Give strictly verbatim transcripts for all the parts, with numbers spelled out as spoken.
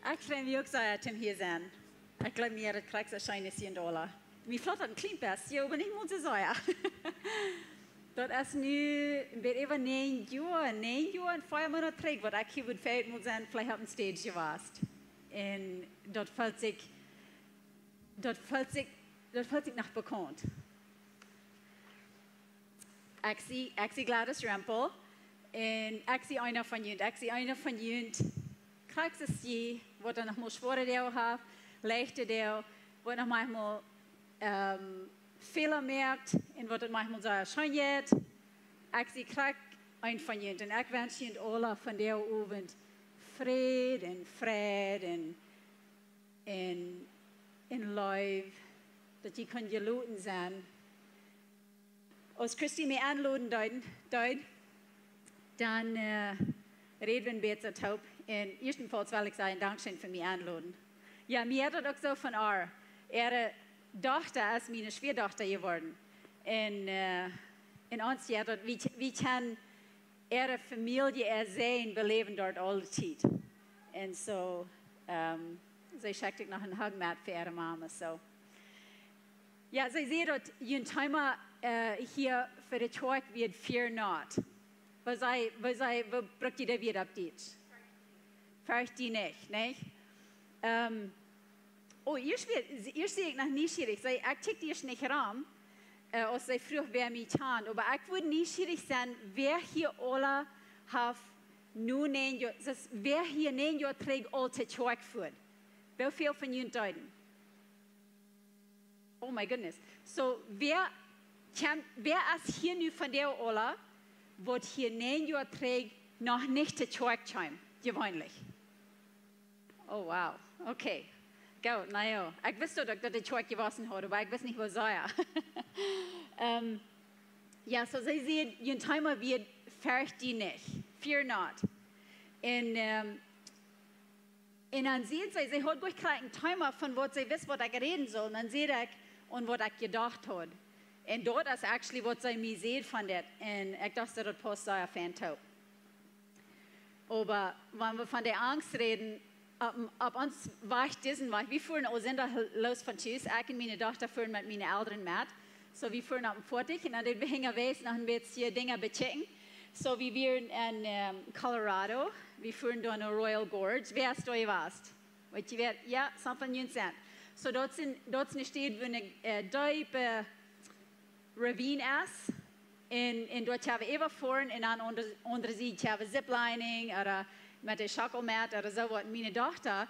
Ekj frei mie uk sea toom hia sennen. Ekj jleew, mie haft daut krakjt soo scheen aus jie aula. Mie flaut daut een kjlien bät, jo, oba nich mol soo sea. Daut es nu een bät äwa näajen Joa, näajen Joa un vea Moonat trigj, waut ekj hia wudd fäajen mol sennen, veleicht opp een stage jewast. Un daut feelt sikj, daut feelt sikj, daut feelt sikj noch bekaunt. Ekj sie, ekj sie Gladys Rempel. Un ekj sie eena von junt. Ekj sie eena von junt. Krakjt soo aus jie, waut dan noch mol schwoare Doag haft, leichte Doag, waut noch maunchmol, ähm, Fäla moakt un waut daut maunchmol soo scheen jeit. Ekj sie krakjt eena von junt. Un ekj wensch junt aula vondoag Owent Fräd un Freid un, un, un Leew, daut jie kjennen jeloten sennen. Aus Christy mie enloden deed, deed, dan, äh, räd wie een bät toop. Un ieeschtenfaulls well ekj sajen, dankscheen fa mie enloden. Jo, mie haft daut uk soo von äa, äare Dochta es miene Schwieadochta jeworden. Un, äh, un ons, jo, daut, wie, wie kjennen äare Famielje, äa Säajen beläwen doa aule Tiet. Un soo, ähm, see schekjt uk noch een Hug met fa äare Mama, soo. Jo, see säd daut jun Thema, äh, hia fa de Kjoakj wia Fear Not. Waut säd, waut säd, waut brukt jie daut Wuat opp Dietsch? Fercht die nich, nä? Ähm, oh, ieescht wia, ieescht sie ekj noch nieschierich. See, ekj kjikj ieescht nich rom, äh, aus see fruach, wäa mie kjant. Oba ekj wudd nieschierich sennen, wäa hia aula haft nu näajen Joa, daut, wäa hia näajen Joa trigj aul to Kjoakj foat. Woo väl von junt deeden? Oh my goodness. So, wäa kjemt, wäa es hia nu von dee aula, waut hia näajen Joa trigj noch nich to Kjoakj kjeem, jeweenlich? Oh, wow. Okay. Goot, na jo. Ekj wist uk, daut de Kjoakj jewossen haud, oba ekj wist nich, woo sea. Ähm, jo, soo see säd, jun Thema wia Fercht die nich. Fear not. Un, ähm, un dan säd see, see haud goanich krakjt een Thema von waut see wist, waut ekj räden sull. Un dan säd ekj, un waut ekj jedocht haud. Un daut es actually waut see mie säd von dit. Un ekj docht, daut pausst sea fein toop. Oba wan wie von de Angst räden, opp, opp ons Wajch, disen Wajch, wie fuaren aul Sindach los von Tus. Ekj un miene Dochta fuaren met miene Elren met. So, wie fuaren opp een Foatich un dan deed wie unjawäajes noch een bät Dinja bekjikjen. So, wie wieren en, ähm, Colorado. Wie fuaren doa no Royal Gorge. Wäa es doa jewast? Weet jie wäa? Jo, some von junt sent. So, daut es, daut es eene Städ, wua eene, äh, deepe Ravine es. Un, un doa kjenn wie äwafoaren un aun de aundre, aundre Sied kjenn wie ziplining ooda met de Schockel met ooda soo waut. Miene Dochta,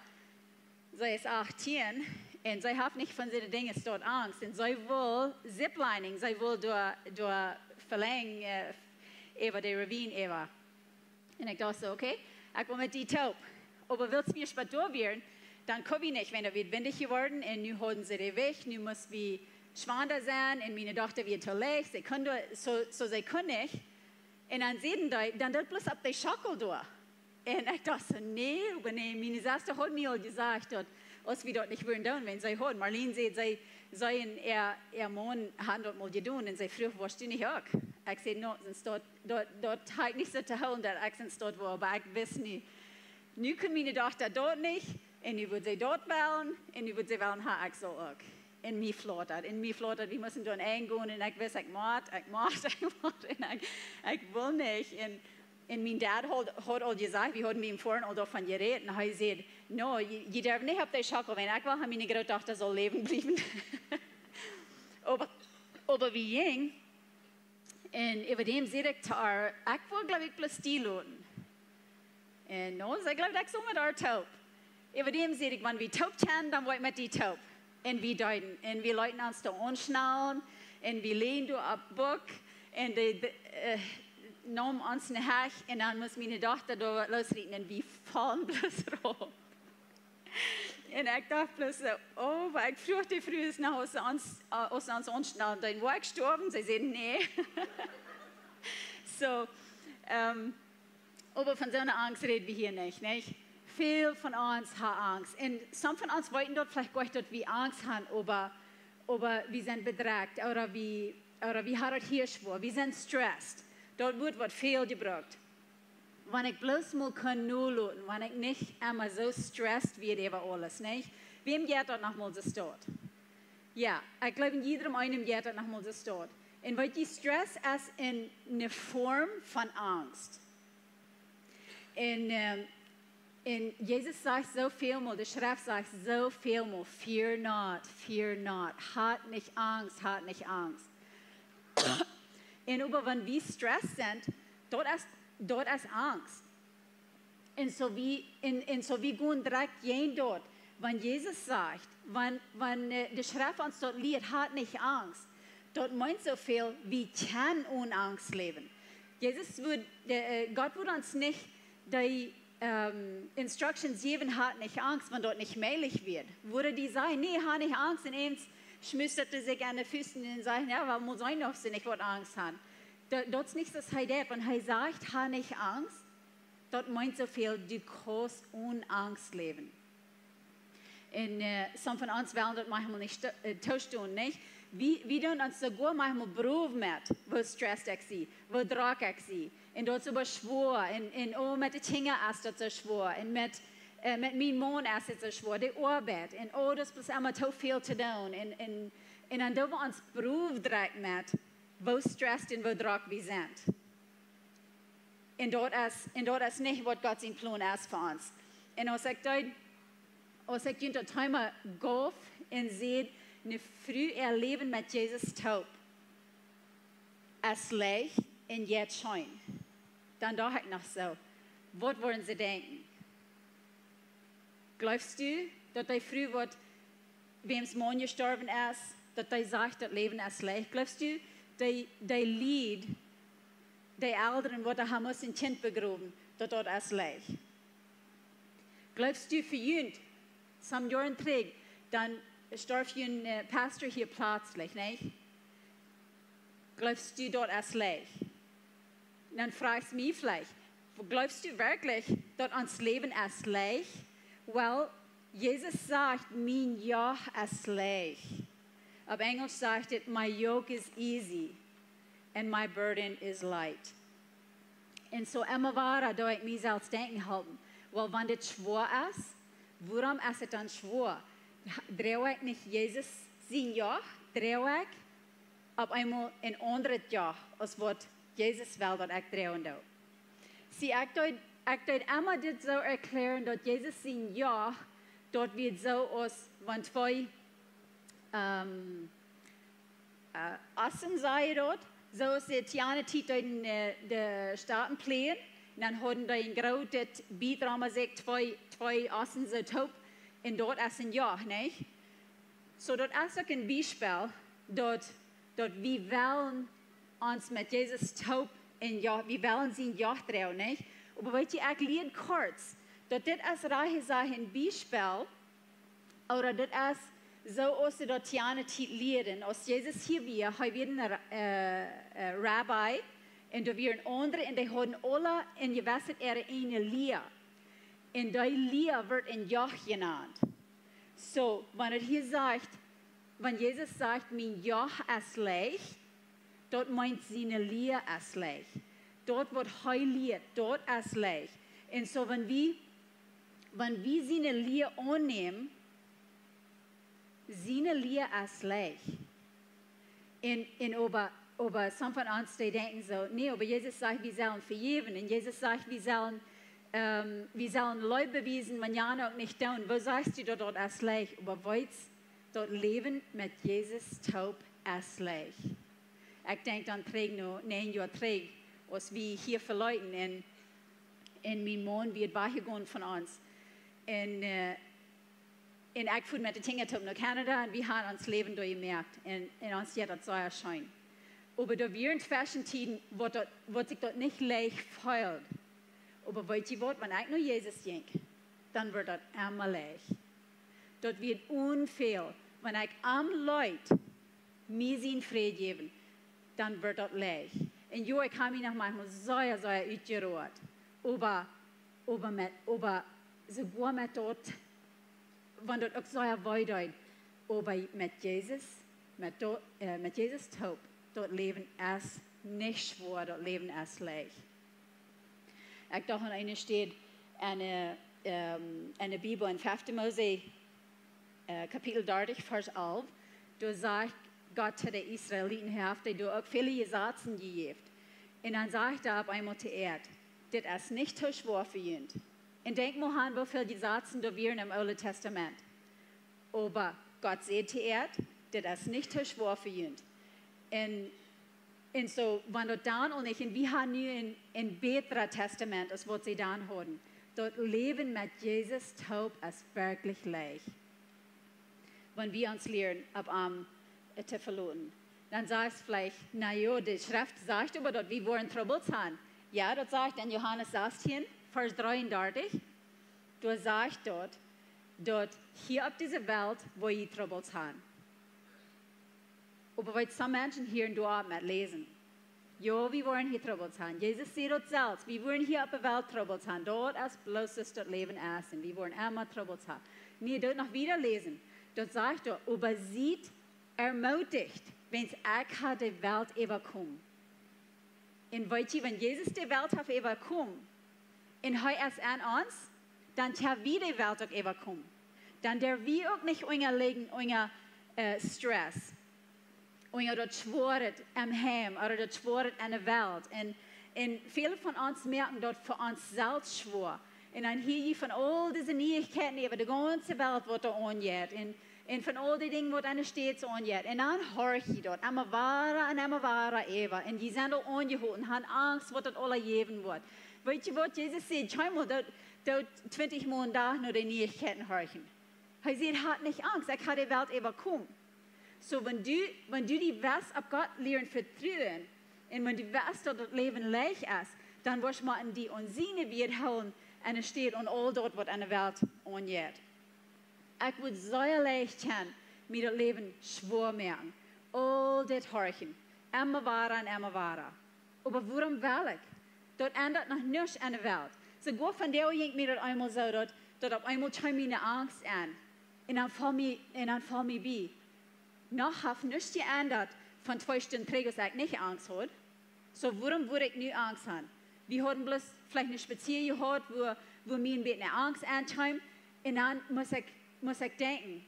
see es achtieen un see haft nich von soone Dinja doa Angst. Un see well ziplining, see well doa, doa velenjd, äh, äwa de Ravine äwa. Un ekj docht soo, okay, ekj well met die toop. Oba wiels wie spät doa wieren, dan kunn wie nich, wiels daut wia windich jeworden un nu hauden see de Wajch, nu must wie schwanda sennen un miene Dochta wia too leicht, see kunn doa, so, so see kunn nich. Un dan säden dee, dan doo bloos opp de Schockel doa. Un ekj docht soo, nä, oba nä, miene Sesta haud mie aul jesajcht, daut aus wie daut nich wudden doonen, wan see haud. Marlene säd, see, see un äa, äa Maun hauden daut mol jedonen un see fruach, wurscht du nich uk? Ekj säd, no, sest daut, daut, daut haud ekj nich soo to hoolen, daut ekj sest daut wea, oba ekj wist nu, nu kunn miene Dochta daut nich, un nu wudd see daut wellen, un nu wudd see wellen, ha, ekj saul uk. Un mie flaut daut, un mie flaut daut, wie musten doa engonen, un ekj wist, ekj mott, ekj mott, ekj mott, un ekj, ekj wull nich, un, un mien Dad haud, haud aul jesajcht, wie hauden biem Foaren aul doavon jerät, un hee säd, no, jie, jie derwen nich opp de Schockel, wan ekj well, ha, miene Grootdochta saul läwen bliewen. Oba, oba wie jinjen, un äwa däm säd ekj to äa, ekj well, jleew ekj, bloos die loten. Un no, see jleewd, ekj sull met äa toop. Äwa däm säd ekj, wan wie toop kjennen, dan well ekj met die toop. Un wie deeden. Un wie leeten ons doa aunschnallen. Un wie läajen doa opp Buck. Un dee, dee, äh, neem ons ne Hecht. Un dan must miene Dochta doa loosrieten. Un wie follen bloos rauf. Un ekj docht bloos soo, oh, oba ekj fruach de Frues no, aus see ons, äh, aus see ons aunschnallen deeden, wull ekj stoawen? See säden, nä. So, ähm, oba von soone Angst räd wie hia nich, nich? Väl von ons ha Angst. Un some von ons weeten daut veleicht goanich, daut wie Angst han, oba, oba wie sent bedrekjt, ooda wie, ooda wie ha daut hia schwoa, wie sent stressed. Daut Wuat woat väl jebrukt. Wan ekj bloos mol kunn noloten, wan ekj nich emma soo stressed wia äwa aules, nich? Wäm jeit daut noch mol soo staut? Jo, ekj gleew, en jiedrem eenem jeit daut noch mol soo staut. Un weet jie, Stress es eene, eene Form von Angst. Un, ähm, un Jesus sajcht soo väl mol, de Schreft sajcht soo väl mol: "Fear not, fear not." Hat nich Angst, hat nich Angst. Un oba wan wie stressed sent, daut es, daut es Angst. Un soo wie, un, un soo wie gonen direkt jäajen daut, wan Jesus sajcht, wan, wan, äh, de Schreft ons daut lieet: "Hat nich Angst." Daut meent soo väl, wie kjennen onen Angst läwen. Jesus wudd, de, äh, Gott wudd ons nich dee, ähm, instructions jäwen: "Hat nich Angst", wan daut nich mäajlich wia. Wudd hee sajen: "Nä, ha nich Angst", un eemol schmust hee sikj aun de Fust un säd: "Jo, waut mott ekj noch, wan ekj waut Angst ha?" Daut, daut es nich, waut hee deed, wan hee sajcht: "Ha nich Angst", daut meent soo väl, du kaust onen Angst läwen. Un, äh, some von ons wellen daut maunchmol nich sto-, äh, toostonen, nich? Wie, wie doonen ons soogoa maunchmol brow met, woo stressed ekj sie, woo drock ekj sie. Un daut es oba schwoa. Un, un, oh, met de Kjinja es daut soo schwoa. Un met, äh, met mienen Maun es daut soo schwoa. De Oabeit. Un, oh, daut es bloos emma too väl to doonen. Un, un, un dan doo wie ons brow direkt met, woo stressed un woo drock wie sent. Un daut es, un daut es nich, waut Gott sien Plon es fa ons. Un aus ekj daut, aus ekj junt daut Thema jeef un säd, eene Fru äa Läwen met Jesus toop es leicht un jeit scheen, dan docht ekj noch soo: "Waut woaren see denkjen? Jleefst du, daut dee Fru, waut, wäms Maun jestorwen es, daut dee sajcht, daut Läwen es leicht? Jleefst du, dee, dee Lied, dee Elren, waut doa ha musten een Kjint begrowen, daut daut es leicht? Jleefst du, fa junt, some Joaren trigj, dan storf een, äh, Pastor hia pletslich, nich? Jleefst du, daut es leicht?" Dan froag ekj mie veleicht: "Jleefst du werkjlich, daut ons Läwen es leicht?" Well, Jesus sajcht: "Mien Joch es leicht." Opp Enjlisch sajcht et: "My yoke is easy and my burden is light." Un soo emma wada doo ekj mie selfst denkjen halpen: "Well, wan dit schwoa es, wuarom es et dan schwoa? Droag ekj nich Jesus sien Joch? Droag ekj opp eemol een aundret Joch aus waut Jesus well, daut ekj droagen doo?" See, ekj deed, ekj deed emma dit soo erkjlären, daut Jesus sien Joch, daut wia soo aus wan twee, ähm, äh, Ossen, saj ekj daut, soo aus de Tiana Tiet deeden, äh, de Stoten pläajen. Un dan hauden dee een grootet Biet, wan maun sajcht, twee, twee Ossen soo toop. Un daut es een Joch, nich? Soo, daut es uk een Biespel, daut, daut wie wellen ons met Jesus toop un jo-, wie wellen sien Joch droagen, nich? Oba weet jie, ekj lieed kort, daut dit es rajcht jesajcht een Biespel, ooda dit es soo aus see daut Tiana Tiet lieeden. Aus Jesus hia wia, hee wia een Ra-, äh, äh, Rabbi, un doa wieren aundre, un dee hauden aula een jewesset äare eene Lia. Un dee Lia wort een Joch jenant. Soo, wan et hia sajcht, wan Jesus sajcht: "Mien Joch es leicht", daut meent, siene Lia es leicht. Daut, waut hee lieet, daut es leicht. Un soo, wan wie, wan wie siene Lia aunnämen, siene Lia es leicht. Un, un oba, oba some von ons, dee denkjen soo: "Nä, oba Jesus sajcht, wie sellen vejäwen. Un Jesus sajcht, wie sellen, ähm, wie sellen Leew bewiesen, wan jane uk nich doonen. Woo sajchst du, daut daut es leicht?" Oba weetst, daut Läwen met Jesus toop es leicht. Ekj denkj dan trigj no näajen Joa trigj, aus wie hia veleeten un, un mien Maun wia wajchjegonen von ons. Un, äh, un ekj fua met de Kjinja toop no Canada un wie haben ons Läwen doa jemoakt. Un, un ons jeit daut sea scheen. Oba doa wieren Tweschentieden, waut daut, waut sikj daut nich leicht feeld. Oba weet jie waut, wan ekj no Jesus jinkj, dan wort daut emma leicht. Daut wia onväl, wan ekj am leet, mie sien Fräd jäwen, dan wort daut leicht. Un jo, ekj hab mie noch maunchmol sea, sea utjeroat. Oba, oba met, oba soogoa met daut, wan daut uk sea wee deed, oba met Jesus, met daut, äh, met Jesus toop, daut Läwen es nich schwoa, daut Läwen es leicht. Ekj docht aun eene Städ enne, ähm, enne Bibel en fefte Mose, äh, Kapitel dartich, Varsch alf, doa sajcht Gott to de Israeliten, hee haft dee doa uk väle Jesazen jejäft. Un dan sajcht hee opp eemol to an: "Dit es nich too schwoa fa junt." Un denkj mau aun, woo väl Jesazen doa wieren em Oolen Tastament. Oba Gott säd to an: "Dit es nich too schwoa fa junt." Un, un soo, wan daut dan aul nich, un wie haben nu een, een bätret Tastament aus waut see dan hauden. Daut Läwen met Jesus toop es werkjlich leicht, wan wie ons lieren opp am, äh, to veloten. Dan sajchst veleicht: "Na jo, de Schreft sajcht oba, daut wie woaren Trubbels haben." Jo, daut sajcht en Johanes sastieen, Varsch dreeundartich. Doa sajcht daut, daut hia opp dise Welt woa jie Trubbels haben. Oba waut some Menschen hia un doa met läsen. Jo, wie woaren hia Trubbels haben. Jesus säd daut selfst: "Wie woaren hia opp de Welt Trubbels haben." Daut es bloos soo daut Läwen es. Un wie woaren emma Trubbels haben. Nä, doa noch wieda läsen. Daut sajcht doa: "Oba siet ermutigt, wiels ekj hab de Welt äwakomen." Un weet jie, wan Jesus de Welt haft äwakomen, un hee es en ons, dan haben wie de Welt uk äwakomen. Dan derw wie uk nich unja lieden, unja, äh, Stress, unja daut Schwoaret em Heim, ooda daut Schwoaret en de Welt. Un, un väle von ons moakjen daut fa ons selfst schwoa. Un dan hia jie von aul dise Nieichkjeiten äwa de gaunze Welt, waut doa aunjeit. Un, un von aul dee Dinja, waut en de States aunjeit. Un dan horch jie daut emma wada un emma wada äwa. Un jie sent aul aunjehoolen, haben Angst, waut daut aula jäwen woat. Weet jie waut Jesus säd? Kjeenmol doot, doot twintich Mol een Dach no de Nieichkjeiten horchen. Hee säd: "Hab nich Angst, ekj hab de Welt äwakomen." Soo, wan du, wan du die west opp Gott lieren vetruen, un wan du west, daut daut Läwen leicht es, dan woascht du mau en die aun siene Wieed hoolen, enne Städ aun aul daut, waut en de Welt aunjeit. Ekj wudd sea leicht kjennen mie daut Läwen schwoa moaken. Aul dit horchen, emma wada un emma wada. Oba wuarom well ekj? Daut endat noch nuscht en de Welt. Soogoa vondoag jinkj mie daut eemol soo, daut, daut opp eemol kjeem mie eene Angst aun. Un dan foll mie, un dan foll mie bie: "Noch haft nuscht jeendat von twee Stund trigj, aus ekj nich Angst haud. Soo, wuarom wudd ekj nu Angst haben?" Wie hauden bloos veleicht een Spazieagang jehaut, wua, wua mie een bät eene Angst aunkjeem. Un dan must ekj, must ekj denkjen: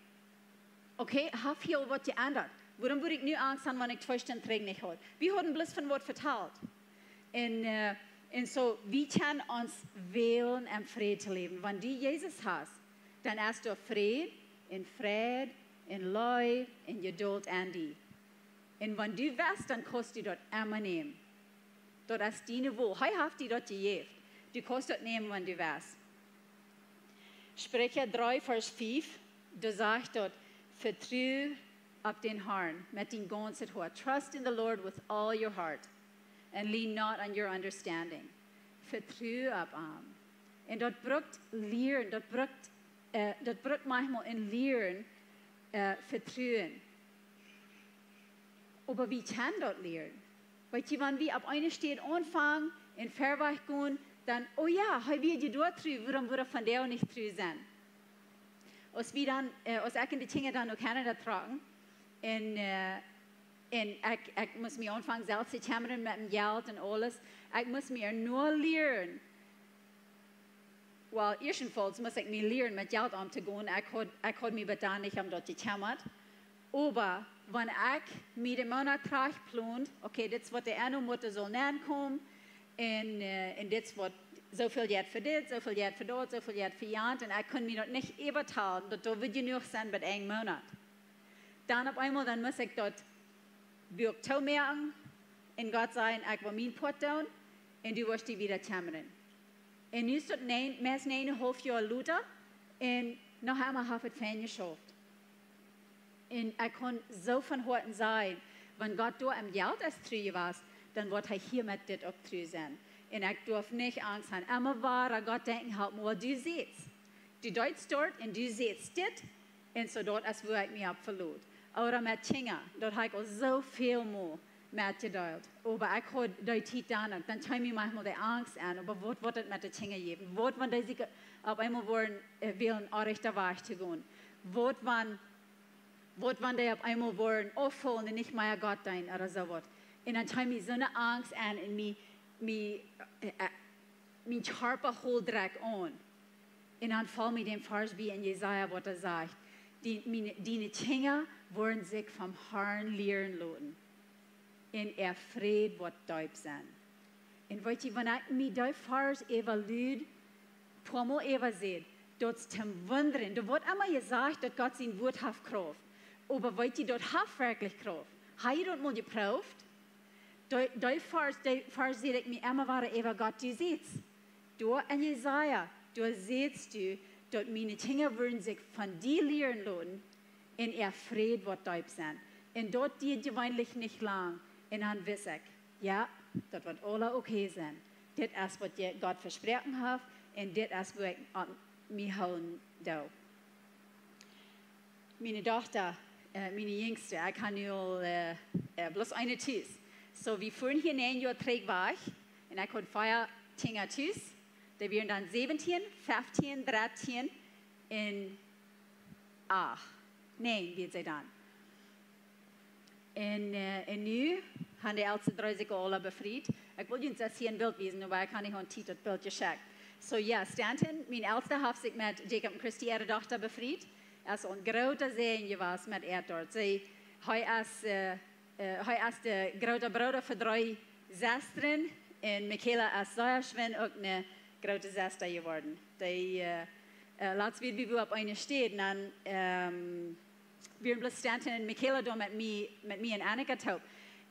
"Okay, haft hia waut jeendat? Wuarom wudd ekj nu Angst haben, wan ekj twee Stund trigj nich haud?" Wie hauden bloos von waut vetalt. Un, äh, un soo, wie kjennen ons wälen em Fräd to läwen. Wan du Jesus hast, dan es doa Fräd un Freid un Leew un Jedult en die. Un wan du west, dan kaust du daut emma nämen. Daut es diene Wol. Hee haft die daut jejäft. Du kaust daut nämen, wan du west. Spricha dree, Varsch fief, doa sajcht daut: "Vetru opp dän Harn met dien gaunzet Hoat." "Trust in the Lord with all your heart and lean not on your understanding." Vetru opp am. Un daut brukt lieren, daut brukt, äh, daut brukt manchmol een lieren, äh, vetruen. Oba wie kjennen daut lieren. Weet jie, wan wie opp eene Städ aunfangen un wieda wajch gonen, dan: "Oh jo, hee wia je doa tru, wuarom wudd hee vondoag nich tru sennen?" Aus wie dan, äh, aus ekj un de Kjinja dan no Kanada trocken, un, äh, un ekj, ekj must mie aunfangen selfst to kjemmren met mien Jelt un aules. Ekj must mie ea noch lieren. Well, ieeschtens must ekj mie lieren met Jelt omtogonen. Ekj haud, ekj haud mie bat dan nich om daut jekjemmat. Oba wan ekj mie dän Moonat trajcht plond, okay, dit es waut de Enno mott, saul nenkomen, un, äh, un dit es waut, sooväl Jelt fa dit, sooväl Jelt fa daut, sooväl Jelt fa jant, un ekj kunn mie daut nich äwatalen, daut doa wudd jenuach sennen bat een Moonat. Dan opp eemol, dan must ekj daut Buak toomoaken un Gott sajen: "Ekj well mien Poat doonen, un du woascht die wieda kjemmren." Un nu es daut näajen, meist näajen un een haulf Joa lota, un noch emma haft et fein jeschauft. Un ekj kaun soo von Hoaten sajen, wan Gott doa em Jelt es tru jewast, dan woat hee hia met dit uk tru sennen. Un ekj darf nich Angst haben. Emma wada Gott denkjen halpen: "Well, du sajchst, du deist daut un du sajchst dit." Un soo daut es wua ekj mie opp veloot. Ooda met Kjinja, daut hab ekj aul sooväl mol metjedeelt. Oba ekj haud dee Tiet dan uk, dan kjeem mie manchmol de Angst aun: "Oba waut woat et met de Kjinja jäwen? Waut wan dee sikj opp eemol woaren, äh, wellen oajch doa wajch to gonen? Waut wan, waut wan dee opp eemol woaren auffaulen un nich mea Gott deenen ooda soo waut?" Un dan kjeem mie soone Angst aun un mie, mie, äh, äh, mien Kjarpa hold drekj aun. Un dan foll mie dän Varsch bie en Jesaja, waut doa sajcht: "Die, miene, diene Kjinja woaren sikj vom Harn lieren loten. Un äa Fräd woat deep sennen." Un weet jie, wan ekj mie dee Varsch äwalud, poamol äwasäd, daut es toom wundren. Doa woat emma jesajcht, daut Gott sien Wuat haft Krauft. Oba weet jie, daut haft werkjlich Krauft. Hab jie daut mol jeprooft? Dee, dee Varsch, dee Varsch säd ekj mie emma wada äwa: Gott, du sajchst, doa en Jesaja, doa sajchst du, daut miene Kjinja woaren sikj von die lieren loten un äa Fräd woat deep sennen. Un daut deit jeweenlich nich lang. Un dan wist ekj, jo, daut woat aules okay sennen. Dit es waut je Gott vesproaken haft un dit es wua ekj aun mie hoolen doo. Miene Dochta, äh, miene jinjste, ekj hab nu aul, äh, äh, bloos eene tus. So, wie fuaren hia näajen Joa trigj wajch. Un ekj haud vea Kjinja tus. Dee wieren dan säwentieen, feftieen, dartieen un acht. Nä, wia see dan. Un, äh, un nu han de elste dree sikj aula befriet. Ekj wull junt daut hia een Bilt wiesen, oba ekj hab nich aun Tiet daut Bilt jeschekjt. So, jo, Stanton, mien Elsta, haft sikj met Jacob un Christy äare Dochta befriet. Es aul een groota Säajen jewast met äa doa. See, hee es, äh, äh, hee es de groota Brooda fa dree Sestren. Un Michaela es sea schwind uk ne groote Sesta jeworden. Dee, äh, äh, latst wia wie opp eene Städ, un dan, ähm, wieren bloos Stanton un Michaela doa met mie, met mie un Annika toop.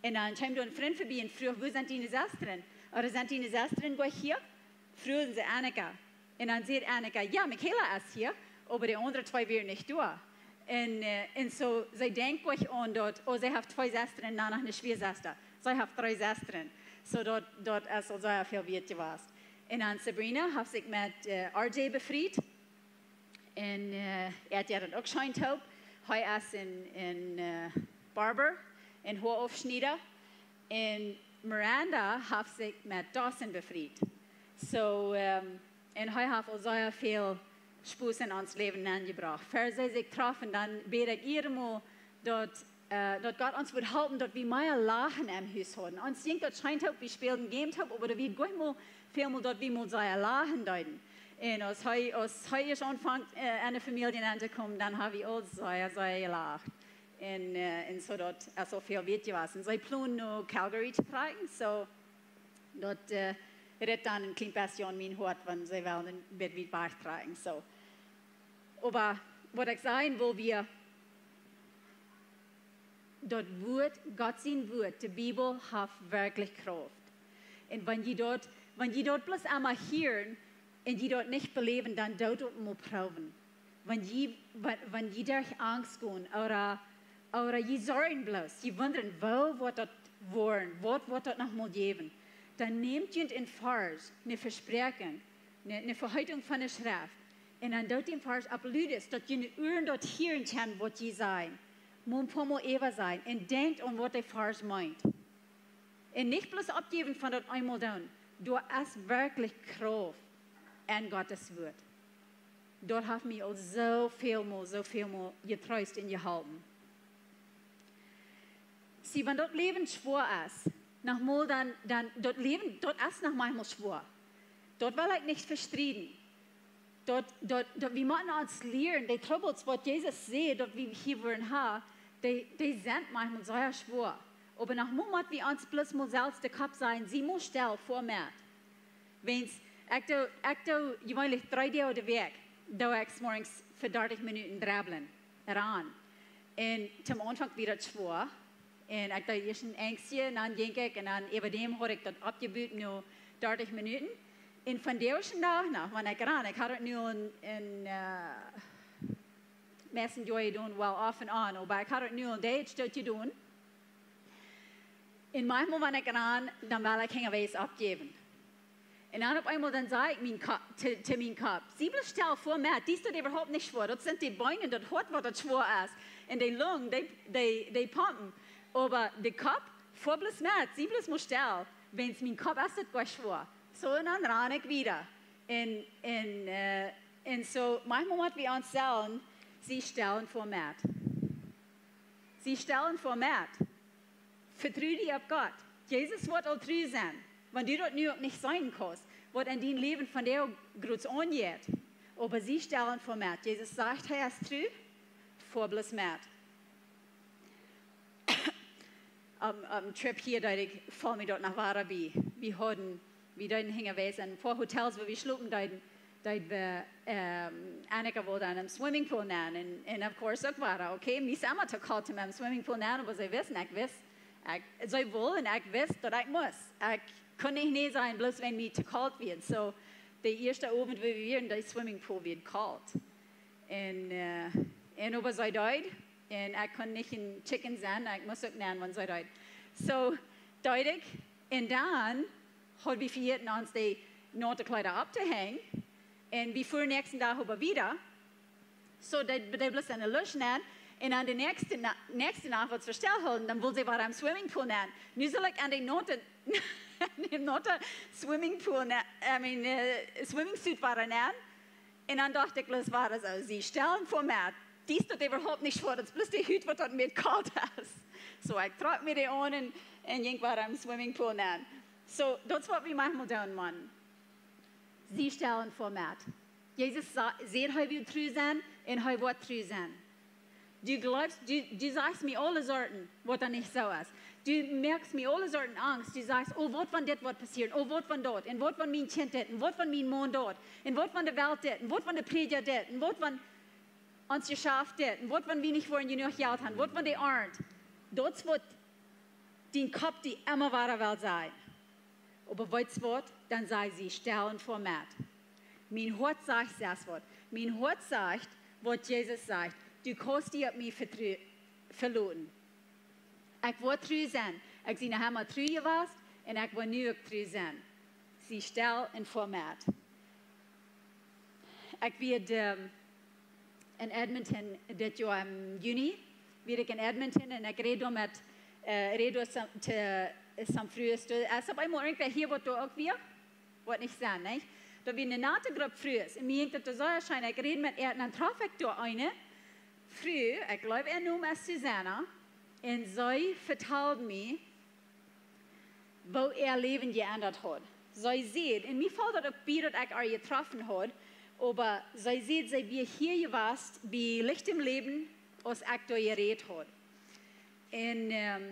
Un dan kjeem doa een Frint verbie un fruach: "Wua sent diene Sestren? Ooda sent diene Sestren goa hia?" Fruagen see Annika. Un dan säd Annika: "Jo, Michaela es hia, oba de aundre twee wieren nich doa." Un, äh, un so, see denkjt goa nich aun daut, oh, see haft twee Sestren, dan noch ne Schwiasesta. See haft dree Sestren. So daut, daut es aul sea väl wieet jewast. Un dan Sabrina haft sikj met, äh, R J befriet. Un, äh, äa jeit daut uk scheen toop. Hee es een, een, äh, Barber, een Hoaoffschnieda. Un Miranda haft sikj met Dawson befriet. So, ähm, un hee haft aul sea väl Spos en ons Läwen nenjebrajcht. Ver see sikj troffen, dan bäd ekj jieda Mol daut, äh, daut Gott ons wudd halpen, daut wie mea Lachen em Hus hauden. Ons jinkj daut scheen toop, wie spälden Games toop, oba daut wie goa nich mol, väl mol daut wie mol sea lachen deeden. Un aus hee, aus hee ieescht aunfunk, äh, enne Famielje nenn to komen, dan ha wie aul sea, sea jelacht. Un, äh, un so daut es aul väl wieet jewast. Un see plonen no Calgary to trakjen, so daut, äh, rit dan een kjlien bät aun mien Hoat, wan see wellen een bät wiet wajch trakjen, so. Oba waut ekj sajen wull wia, daut Wuat, Gott sien Wuat, de Bibel, haft werkjlich Krauft. Un wan jie daut, wan jie daut bloos emol hieren un jie daut nich beläwen, dan doot daut mol proowen. Wan jie, wan, wan jie derch Angst gonen, ooda, ooda jie sorjen bloos, jie wundren, woo woat daut woaren, waut woat daut noch mol jäwen, dan nämt junt een Varsch, ne Vespräakjunk, ne, ne Veheetunk von de Schreft, un dan doot dän Varsch opp lud, daut june Uaren daut hieren kjennen, waut jie sajen. Mol een poa Mol äwasajen un denkjt aun, waut de Varsch meent. Un nich bloos oppjäwen von daut eemol doonen. Doa es werkjlich Krauft en Gottes Wuat. Daut haft mie aul soo väl Mol, soo väl Mol jetreest un jeholpen. See, wan daut Läwen schwoa es, noch mol dan, dan, daut Läwen, daut es noch maunchmol schwoa. Daut well ekj nich vestrieden. Daut, daut, daut, wie motten ons lieren, de Trubbels, waut Jesus säd, daut wie hia woaren haben, dee, dee sent maunchmol sea schwoa. Oba noch mol mott wie ons bloos mol selfst de Kopp sajen: "Sie mol stell, foa met." Wiels ekj doo, ekj doo jeweenlich dree Doag de Wäakj, doo ekj 's morjens fa dartich Minuten dribblen, rannen. Un toom Aunfank wia daut schwoa. Un ekj deed ieescht een Enjstje, un dan jinkj ekj, un dan äwadäm haud ekj daut oppjebut no dartich Minuten. Un vondoag dän Dach noch, wan ekj rann, ekj haud daut nu aul een, een, äh, meist een Joa jedonen, well, off and on, oba ekj haud daut nu aul een Stootje jedonen. Un maunchmol, wan ekj rann, dan well ekj hinjawäajes oppjäwen. Un dan opp eemol, dan saj ekj mien Kopp, to, to mien Kopp: "Sie bloos stell, foa met, die es daut äwahaupt nich schwoa. Daut sent de Been, daut Hoat, waut daut schwoa es. Un de Lung, dee, dee, dee pompen. Oba de Kopp, foa bloos met, sie bloos mol stell, wiels mien Kopp es daut goa schwoa." So, un dan rann ekj wieda. Un, un, äh, un so, maunchmol mott wie ons sajen: "Sie stell un foa met. Sie stell un foa met. Vetru die opp Gott. Jesus woat aul tru sennen. Wan du daut nu uk nich seenen kaust, waut en dien Läwen vondoag groots aunjeit, oba sie stellen fa met. Jesus sajcht, hee es tru, fa bloos met. Aum, aum Trip hia, daut ekj, foll mie daut noch wada bie. Wie hauden, wie deeden hinjawäajes en poa Hotels, wua wie schlopen deeden, deed wie, ähm, Annika wull dan em Swimmingpool nenn. Un, un of course uk wada, okay, mie es emma to kolt em Swimmingpool nenn, oba see wisten, ekj wist, ekj, see wull un ekj wist daut ekj must. Ekj kunn nich nä sajen, bloos wan mie to kolt wia. So, de ieeschte Owent, wua wie wieren, de Swimmingpool wia kolt. Un, äh, un oba see deed, un ekj kunn nich een chicken sennen, ekj must uk nenn, wan see deed. So, deed ekj, un dan haud wie vejäten ons de naute Kjleeda opptohenjen. Un wie fuaren näakjsten Dach oba wieda. So, dee, dee bloos en de Lusch nenn. Un dan de näakjste Na-, näakjste Nacht, waut wie stell hielden, dan wull see wada em Swimmingpool nenn. Nu sull ekj en de naute, en de naute Swimmingpool nenn, I mean, äh, swimming suit wada nenn. Un dan docht ekj, bloos wada soo, sie stellen fa met. Dee es daut äwahaupt nich schwoa, daut es bloos de Hut, waut daut met kolt es. So, ekj trock mie dee aun un, un jinkj wada em Swimmingpool nenn. So, daut es waut wie maunchmol doonen, Maun. Sie stellen fa met. Jesus sa-, sajcht, hee well tru sennen un hee woat tru sennen. Du jleefst, du, du sajchst mie aule Sorten, waut dan nich soo es. Du moakst mie aule Sorten Angst. Du sajchst, oh, waut wan dit woat passieren, oh, waut wan daut, un waut wan mien Kjint dit, un waut wan mien Maun daut, un waut wan de Welt dit, un waut wan de Prädja dit, un waut wan ons Jeschaft dit, un waut wan wie nich woaren jenuach Jelt haben, waut wan de Arnt. Daut es waut dien Kopp die emma wada well sajen. Oba weetst waut? Dan saj, sie stellen fa met. Mien Hoat sajcht selfst waut. Mien Hoat sajcht, waut Jesus sajcht. Du kaust die opp mie vetru-, veloten. Ekj woa tru sennen. Ekj sie noch emma tru jewast un ekj woa nu uk tru sennen. Sie stell un fa met. Ekj wia, ähm, en Edmonton dit Joa em Juni. Wia ekj en Edmonton un ekj räd doa met, äh, räd doa som-, to, äh, some Frues. Doa es opp eemol irjentwäa hia, waut doa uk wia, waut nich sennen, nä? Doa wia eene nate Grupp Frues. Un mie jinkj daut sea scheen. Ekj räd met äa un dan trof ekj doa eene Fru, ekj jleew, äa Nomen es Susanna. Un see vetald mie, woo äa Läwen jeendat haud. See säd, un mie foll daut uk bie, daut ekj ar jetroffen haud, oba see säd, see wia hia jewast bie Licht em Läwen, aus ekj doa jerät haud. Un, ähm,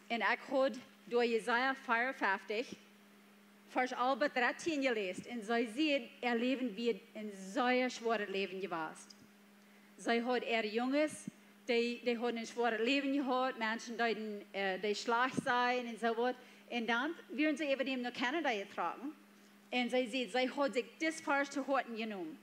un ekj haud doa Jesaja vea un feftich, Varsch alf bat dartieen jeläst, un see säd, äa Läwen wia een sea schwoaret Läwen jewast. See haud äare Junges, dee, dee hauden een schwoaret Läwen jehaut, Menschen deeden, äh, dee schlajcht sajen un soo waut. Un dan wieren see äwa däm no Canada jetrocken. Un see säd, see haud sikj dis Varsch to Hoaten jenomen.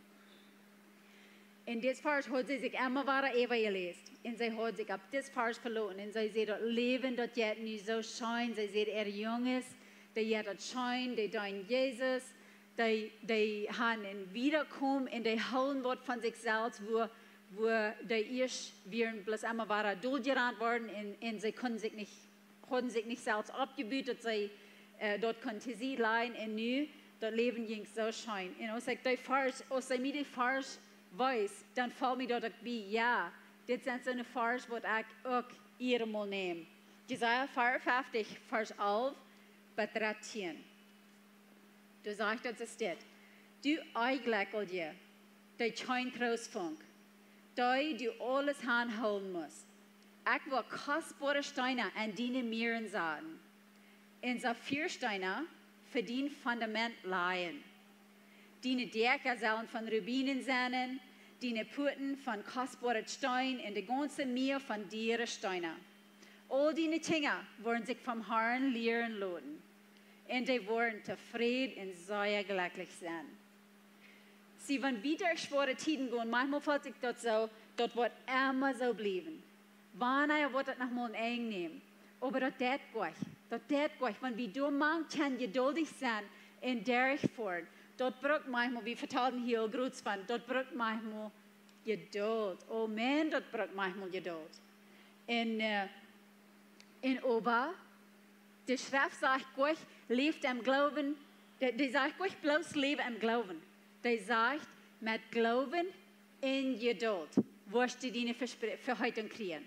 Un dis Varsch haud see sikj emma wada äwajeläst. Un see haud sikj opp dis Varsch veloten. Un see säd, daut Läwen, daut jeit nu soo scheen. See säd, äare Junges, dee jeit daut scheen, dee deenen Jesus. Dee, dee han een Wiedakomen un dee hoolen waut von sikj selfst, wua, wua dee ieescht wieren bloos emma wada doljerant worden un, un see kunnen sikj nich, hauden sikj nich selfst oppjebut, daut see, äh, daut kunnen to Sied lajen un nu, daut Läwen jinkj soo scheen. Un aus ekj dee Varsch, aus see mie dee Varsch wees, dan foll mie daut uk bie, jo, dit sent soone Varsch, waut ekj uk hia mol näm. Jesaja vea un feftich, Varsch alf bat dartieen. Doa sajcht daut, es dit: Du Onjlekjelje, dee kjeen Troost funk, dee du aules hanhoolen must. Ekj woa kostboare Steena aun diene Muaren saten, un Saphirsteena fa dien Fundament lajen. Diene Däakja sellen von Rubinen sennen, diene Puaten von kostboaret Steen un de gaunze Mia von diere Steena. Aul diene Kjinja woaren sikj vom Harn lieren loten. Un dee woaren tofräd un sea jlekjlich sennen. See, wan wie derch schwoare Tieden gonen, maunchmol felt sikj daut soo, daut woat emma soo bliewen. Wanea woat daut noch mol een Enj nämen? Oba daut deit goanich. Daut deit goanich. Wan wie doa mank kjennen jeduldich sennen un derchfoaren, daut brukt maunchmol, wie vetalden hia aul groz von, daut brukt maunchmol Jeduld. Oh Maun, daut brukt maunchmol Jeduld. Un, äh, un oba, de Schreft sajcht goanich, läft em Gloowen, dee, dee sajcht goanich bloos läw em Gloowen. Dee sajcht, met Gloowen un Jeduld woascht du diene Vespr-, Veheetunk kjrieen.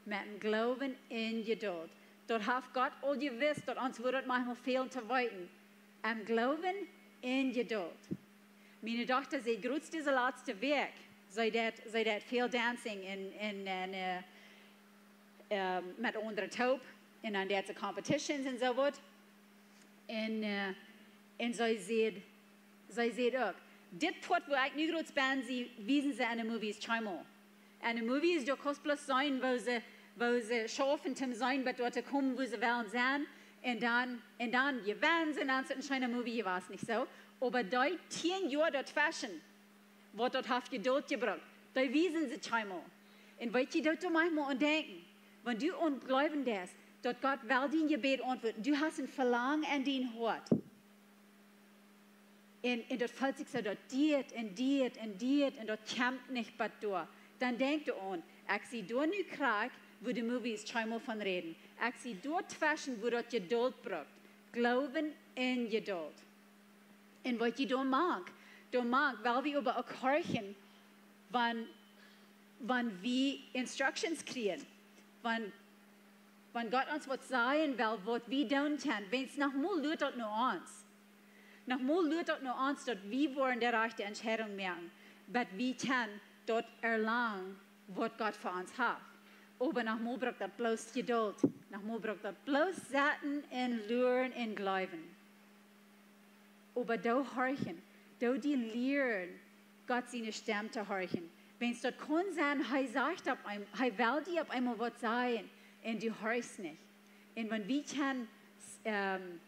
Met een Gloowen un Jeduld. Daut haft Gott aul jewist, daut ons wudd daut maunchmol fälen to weeten. Em Gloowen un Jedult. Miene Dochta, see jrod dise latste Wäakj, see deed, see deed väl dancing un, un, un, äh, ähm, met aundre toop. Un dan deed see competitions un soo waut. Un, äh, un see säd, see säd uk: "Dit Poat, wua ekj nu jrod bie sie, wiesen see enne movies kjeenmol. Enne movies, doa kaust bloos seenen, woo see, woo see schaufen toom seenen, bat doa to komen, wua see wellen sennen. Un dan, un dan jewennen see, dan es et een scheena movie jewast, nich soo? Oba dee tieen Joa doatweschen, waut daut haft Jedult jebrukt, dee wiesen see kjeenmol." Un weet jie, daut deit mie mau aun denkjen, wan du aun jleewen deist, daut Gott well dien Jebäd auntwuaden. Du hast een Velangen en dien Hoat. Un, un daut felt sikj soo, daut diet un diet un diet un daut kjemt nich bat doa. Dan denkj doaraun, ekj sie doa nu krakjt, wua de movies kjeenmol von räden. Ekj sie doatweschen, wua daut Jedult brukt. Gloowen un Jedult. Un waut jie doa moakt, doa moakt, well wie oba uk horchen, wan, wan wie instructions kjrieen, wan, wan Gott ons waut sajen well, waut wie doonen kjennen, wiels noch mau luat daut no ons. Noch mau luat daut no ons, daut wie woaren de rajchte Entscheidunk moaken, bat wie kjennen daut erlangen, waut Gott fa ons haft. Oba noch mau brukt daut bloos Jedult. Noch mau brukt daut bloos sitten un luaren un jleewen. Oba doo horchen, doo die lieren, Gott siene Stemm to horchen. Wiels daut kaun sennen, hee sajcht opp een-, hee well die opp eemol waut sajen un du horchst nich. Un wan wie kjennen, ähm,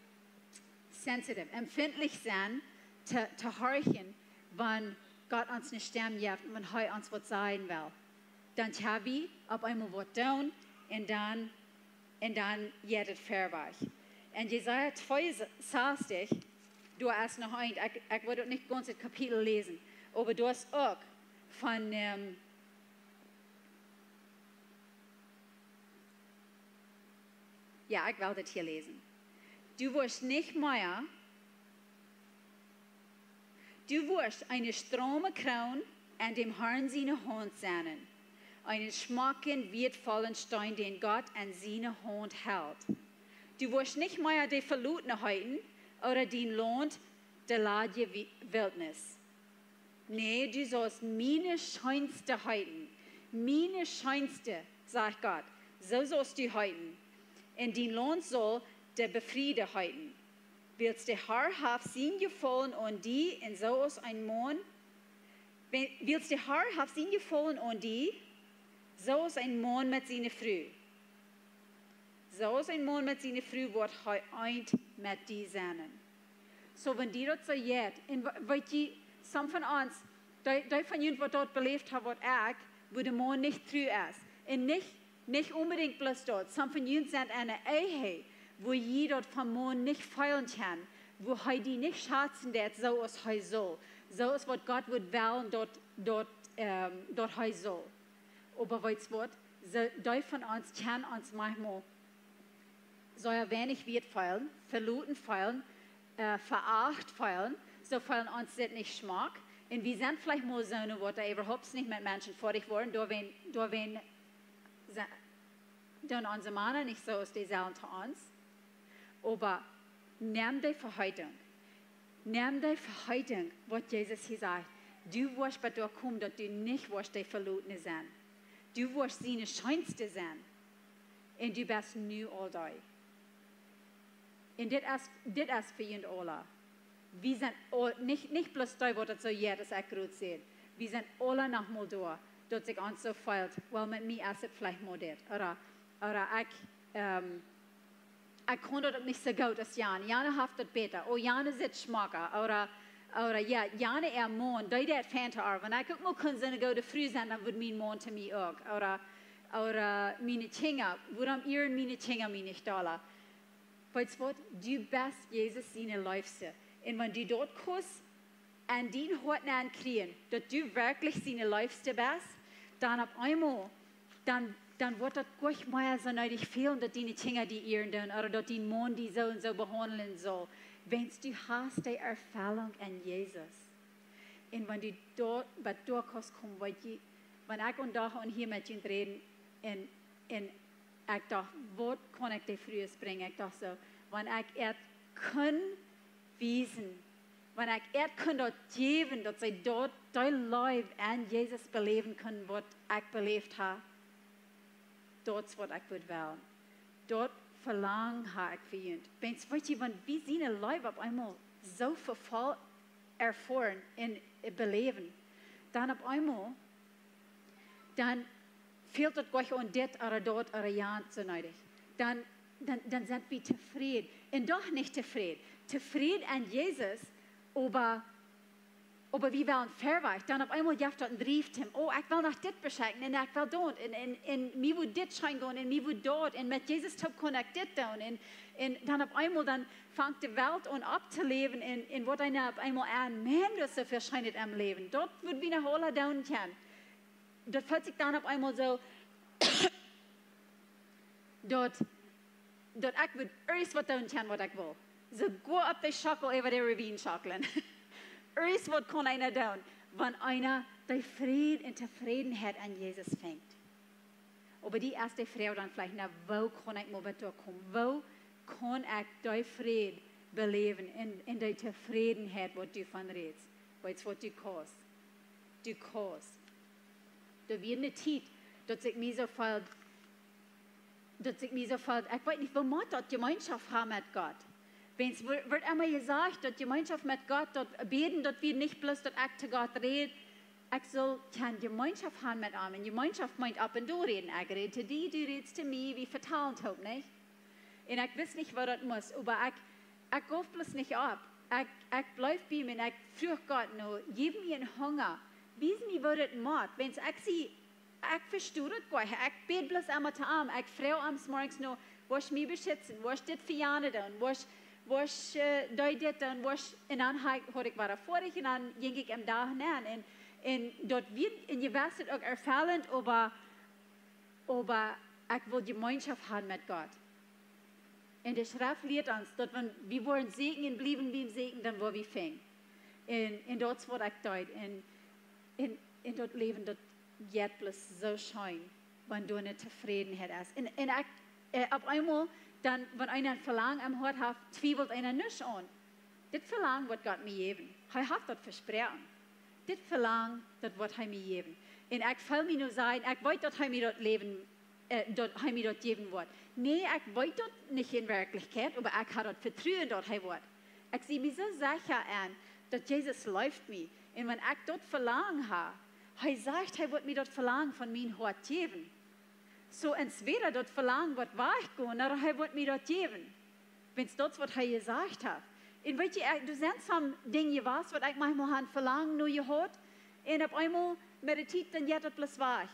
sensitive, empfindlich sennen, to, to horchen, wan Gott ons eene Stemm jeft, wan hee ons waut sajen well, dan kjenn wie opp eemol waut doonen un dan, un dan jeit et verwoats. En Jesaja twee sastich, doa es noch een, ekj, ekj well uk nich gaunz daut Kapitel läsen, oba doa es uk von, ähm, jo, ekj well daut hia läsen. Du woascht nich mea, du woascht eene strome Kroon en däm Harn siene Haunt sennen, eenen schmocken, wieetvollen Steen, dän Gott en siene Haunt helt. Du woascht nich mea de Velotne heeten, ooda dien Launt de ladje Wi-, Wiltnis. Nä, du saust miene Scheenste heeten. Miene Scheenste, sajcht Gott, soo saust du heeten. Un dien Launt saul de Befriede heeten. Wiels de Har haft sien Jefaulen aun die, un soo aus een Maun, wi-, wiels de Har haft sien Jefaulen aun die, soo aus een Maun met siene Fru. Soo aus een Maun met siene Fru woat hee eent met die sennen. Soo, wan die daut soo jeit, un we-, weet jie, some von ons, dee, dee von junt waut daut beläft haben, waut ekj, wua de Maun nich tru es. Un nich, nich onbedinjt bloos daut. Some von junt sent en eene Ehe, wua jie daut vom Maun nich feelen kjennen, wua hee die nich schazen deit, soo aus hee saul. Soo aus waut Gott wudd wellen, daut, daut, ähm, daut hee saul. Oba weetst waut? Soo, dee von ons kjennen ons maunchmol sea weinich wieet feelen, veloten feelen, äh, veacht feelen, soo feelen ons dit nich schmock. Un wie sent veleicht mol soone, waut doa äwahaupt nich met Menschen foadich woaren, doawäajen, doawäajen se-, doonen onse Mana nich soo aus dee sellen to ons. Oba nemm de Veheetunk. Nemm de Veheetunk, waut Jesus hia sajcht. Du woascht bat doa komen, daut du nich woascht de Velotne sennen. Du woascht siene Scheenste sennen. Un du best nu aul doa. Un dit es, dit es fa junt aula. Wie sent aul, nich, nich bloos dee, waut daut soo jeit, aus ekj jrod säd. Wie sent aula noch mol doa, daut sikj ons soo felt, well, met mie es et veleicht mol dit. Ooda, ooda ekj, ähm, ekj kaun daut uk nich soo goot aus Jan. Jan haft daut bäta. Oh, Jan sitt schmocka. Ooda, ooda, jo, Jan äa Maun, dee deit fein to äa. Wan ekj uk mol kunn soone goode Fru sennen, dan wudd mien Maun to mie uk. Ooda, ooda miene Kjinja, wuarom ieren miene Kjinja mie nich dolla? Weetst waut? Du best Jesus siene Leefste. Un wan du daut kaust en dien Hoat nenn kjrieen, daut du werkjlich siene Leefste best, dan opp eemol, dan, dan woat daut goanich mea soo needich fälen, daut diene Kjinja die ieren doonen, ooda daut dien Maun die soo un soo behaundlen saul. Wiels du hast de Erfellunk en Jesus. Un wan du doa, waut doa kaust komen, weet jie, wan ekj aun Dach aun hia met junt räd, un, un Ekj docht, waut kaun ekj de Frues brinjen? Ekj docht soo, wan ekj äant kunn wiesen, wan ekj äant kunn daut jäwen, daut see daut, dee Leew aun Jesus beläwen kunnen, waut ekj beläft hab, daut es waut ekj wudd wellen. Daut Velangen hab ekj fa junt. Wiels, weet jie, wan wie siene Leew opp eemol soo voll erfoaren un beläwen, dan opp eemol dan fält daut nich aun dit ooda daut ooda jant soo needich. Dan, dan, dan sent wie tofräd. Un doch nich tofräd. Tofräd aun Jesus, oba, oba wie wellen verwoat. Dan opp eemol jeft daut een Drief, Tim. Oh, ekj well noch dit beschekjen un ekj well daut. Un, un, un mie wudd dit scheen gonen un mie wudd daut. Un met Jesus toop kaun ekj dit doonen. Un, un dan opp eemol dan fangt de Welt aun opptoläwen un, un woat eena opp eemol aun, Maun, daut es soo väl Scheenet em Läwen. Daut wudd wie noch aula doonen kjennen. Daut felt sikj dan opp eemol soo, daut, daut ekj wudd irjent waut doonen kjennen waut ekj well. Soogoa opp de Schockel äwa de Ravien schocklen. Irjent waut kaun eena doonen, wan eena dee Fräd un Tofrädenheit aun Jesus finjt. Oba dee ieeschte Froag dan veleicht, na, woo kaun ekj mol bat doa komen? Woo kaun ekj dee Fräd beläwen un, un dee Tofrädenheit waut du von rätst? Weetst waut du kaust? Du kaust. Doa wia eene Tiet, daut ekj mie soo feeld, daut ekj mie soo feeld, ekj weet nich, woo mott daut Jemeenschoft haben met Gott? Wiels woat, woat emma jesajcht, daut Jemeenschoft met Gott, daut bäden, daut wia nich bloos daut ekj to Gott räd, ekj saul kjeene Jemeenschoft haben met am. Un Jemeenschoft meent opp un doa räden. Ekj räd to die, du rätst to mie, wie vetalen toop, nich? Un ekj wist nich waut daut must, oba ekj, ekj jeef bloos nich opp. Ekj, ekj bleef bie am un ekj fruach Gott no, jeff mie een Hunga. Wies mie waut daut mott. Wiels ekj see, ekj vestonen daut goa nich. Ekj bäd bloos emma to am. Ekj fruach am zemorjes no, woascht mie beschitzen, woascht dit fa jane doonen, woascht, woascht, äh, dee dit doonen, woascht, un dan haud, haud ekj wada foadich un dan jinkj ekj em Dach nenn. Un, un daut wia, un jie weeten uk erfellend, oba, oba ekj wull Jemeenschoft haben met Gott. Un de Schreft lieet ons, daut wan wie woaren sieekjen un bliewen bie am sieekjen, dan woa wie finjen. Un, un daut es waut ekj deed. Un, un, un daut Läwen, daut jeit bloos soo scheen, wan doa eene Tofrädenheit es. Un, un ekj, äh, opp eemol, dan, wan eena een Velangen em Hoat haft, twiewelt eena nich aun. Dit Velangen woat Gott mie jäwen. Hee haft daut vesproaken. Dit Velangen, daut woat hee mie jäwen. Un ekj feel mie nu sajen, ekj weet daut hee mie daut Läwen, äh, daut hee mie daut jäwen woat. Nä, ekj weet daut nich en Werkjlichkjeit, oba ekj hab daut Vetruen daut hee woat. Ekj see mie soo secha aun, daut Jesus leeft mie. Un wan ekj daut Velangen hab, hee sajcht, hee woat mie daut Velangen von mien Hoat jäwen. Soo, entwäda daut Velangen woat wajchgonen, ooda hee woat mie daut jäwen. Wiels daut es waut hee jesajcht haft. Un weet jie, ekj, doa sent some Dinja jewast, waut ekj maunchmol hab Velangen no jehaut. Un opp eemol met de Tiet, dan jeit daut bloos wajch.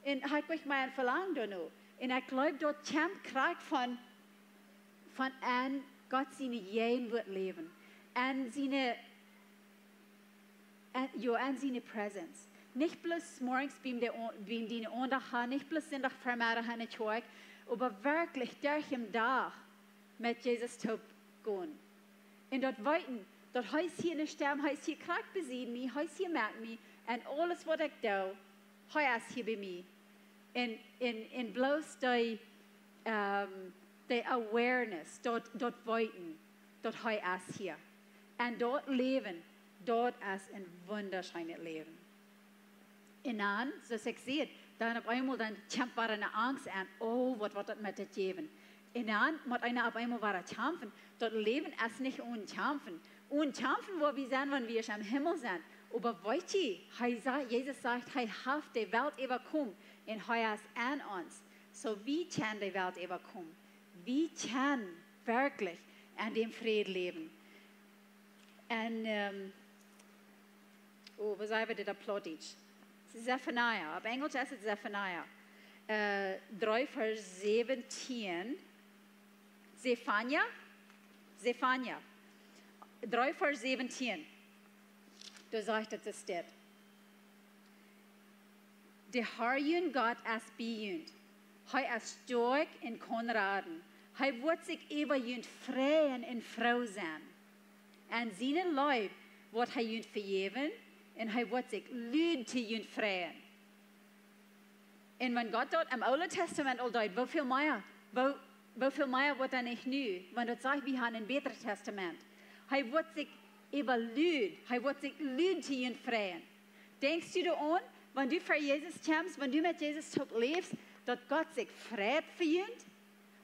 Un hab ekj nich mea een Velangen doano. Un ekj jleew, daut kjemt krakjt von, von aun Gott siene Jäajenwoat läwen. Aun siene, aun, jo, aun siene Presence. Nich bloos zemorjes biem de, biem diene Aundacht han, nich bloos Sindach Vemeddach enne Kjoakj, oba werkjlich derch dän Dach met Jesus toop gonen. Un daut weeten, daut hee es hia enne Stemm, hee es hia krakjt besied mie, hee es hia met mie, un aules waut ekj doo, hee es hia bie mie. Un, un, un bloos dee, ähm, dee awareness, daut, daut weeten, daut hee es hia. Un daut Läwen, daut es een wundascheenet Läwen. Un dan, soo aus ekj säd, dan opp eemol dan kjemt wada eene Angst aun, oh, waut woat daut met dit jäwen? Un dan mott eena opp eemol wada kjamfen. Daut Läwen es nich onen kjamfen. Onen kjamfen woa wie sennen, wan wie em Himmel sent. Oba weet jie, hee sa-, Jesus sajcht, hee haft de Welt äwakomen un hee es aun ons. Soo, wie kjennen de Welt äwakomen. Wie kjennen werkjlich aun dän Fräd läwen. Un, ähm, oh, woo säd wie dit opp Plautdietsch? Zefania. Opp Enjelsch es et Zefania. Äh, dree Varsch säwentieen. Zefania? Zefania. Dree Varsch säwentieen. Doa sajcht et, es dit. De Herr jun Gott es bie junt. Hee es stoakj un kaun raden. Hee woat sikj äwa junt freien un froo sennen. Aun siene Leew woat hee junt vejäwen un hee woat sikj lud to junt freien. Un wan Gott daut em Oolen Tastament aul deed, woo väl mea, woo, woo väl mea woat hee nich nu, wan daut sajcht, wie haben een bätret Tastament. Hee woat sikj äwalud, hee woat sikj lud to junt freien. Denkjst du doaraun, wan du ver Jesus kjemst, wan du met Jesus toop läfst, daut Gott sikj freit fa junt?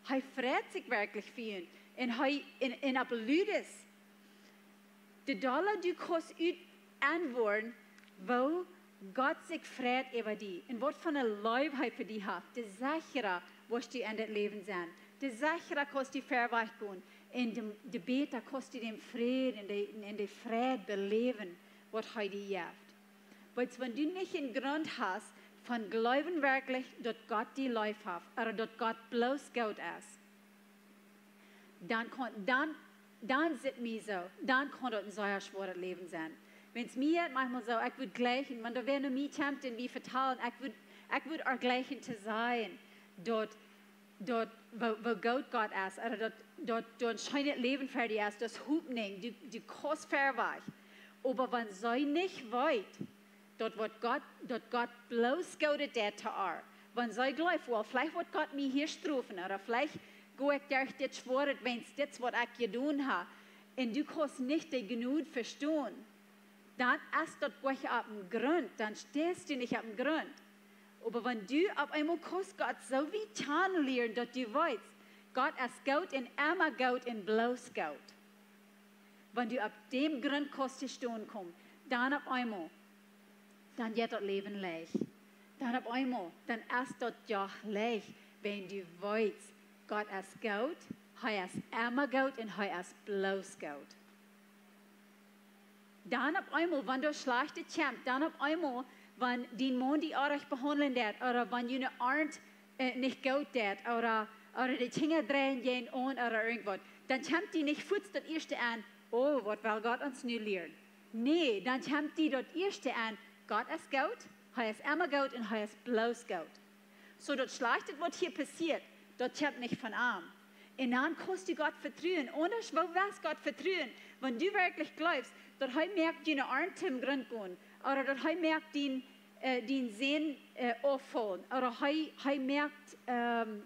Hee freit sikj werkjlich fa junt. Un hee, un, un opp lud es. De dolla du kaust utentwuaden, woo Gott sikj freit äwa die un waut fa eene Leew hee fa die haft, de sechra woascht du en daut Läwen sennen. De sechra kaust du verwoat gonen un de, de bäta kaust du dän Fräd un de, un de Freid beläwen, waut hee die jeft. Wiels wan du nich een Grunt hast von jleewen werkjlich, daut Gott die leef haft, ooda daut Gott bloos goot es, dan kaun, dan, dan sitt mie soo, dan kaun daut een sea schwoaret Läwen sennen. Wan mie jeit maunchmol soo, ekj wudd jlikjen, wan doa wäa no mie kjemt un wie vetalen, ekj wudd, ekj wudd uk jlikjen to sajen, daut, daut, woo, woo goot Gott es, ooda daut, daut, daut een scheenet Läwen fa die es, daut es Hopninj, du, du kaust verwoat. Oba wan see nich weet, daut waut Gott, daut Gott bloos Goodet deit to äa. Wan see jleeft, well, veleicht woat Gott mie hia strofen, ooda veleicht go ekj derch dit Schwoaret, wiels dit waut ekj jedonen hab. Un du kaust nich de Jnod vestonen. Dan es daut nich opp een Grunt, dan steist du nich opp een Grunt. Oba wan du opp eemol kaust Gott soo wiet kjanen lieren, daut du weetst, Gott es goot un emma goot un bloos goot. Wan du opp däm Grunt kaust to stonen komen, dan opp eemol, dan jeit daut Läwen leicht. Dan opp eemol, dan es daut Joch leicht, wan du weetst, Gott es goot, hee es emma goot un hee es bloos goot. Dan opp eemol, wan doa Schlajchtet kjemt, dan opp eemol, wan dien Maun die oajch behaundlen deit, ooda wan june Arnt, äh, nich goot deit, ooda, ooda de Kjinja dreien junt aun, ooda irjentwaut, dan kjemt die nich fuaz daut ieeschte aun, oh, waut well Gott ons nu lieren? Nä, dan kjemt die daut ieeschte aun, Gott es goot, hee es emma goot un hee es bloos goot. Soo daut Schlajchtet waut hia passieet, daut kjemt nich von am. Un dan kaust du Gott vetruen. Aundasch, woo woascht Gott vetruen, wan du werkjlich jleefst, daut hee moakt diene Arnt tom Grunt gonen, ooda daut hee moakt dien, äh, dien Sän, äh, auffaulen, ooda hee, hee moakt, ähm,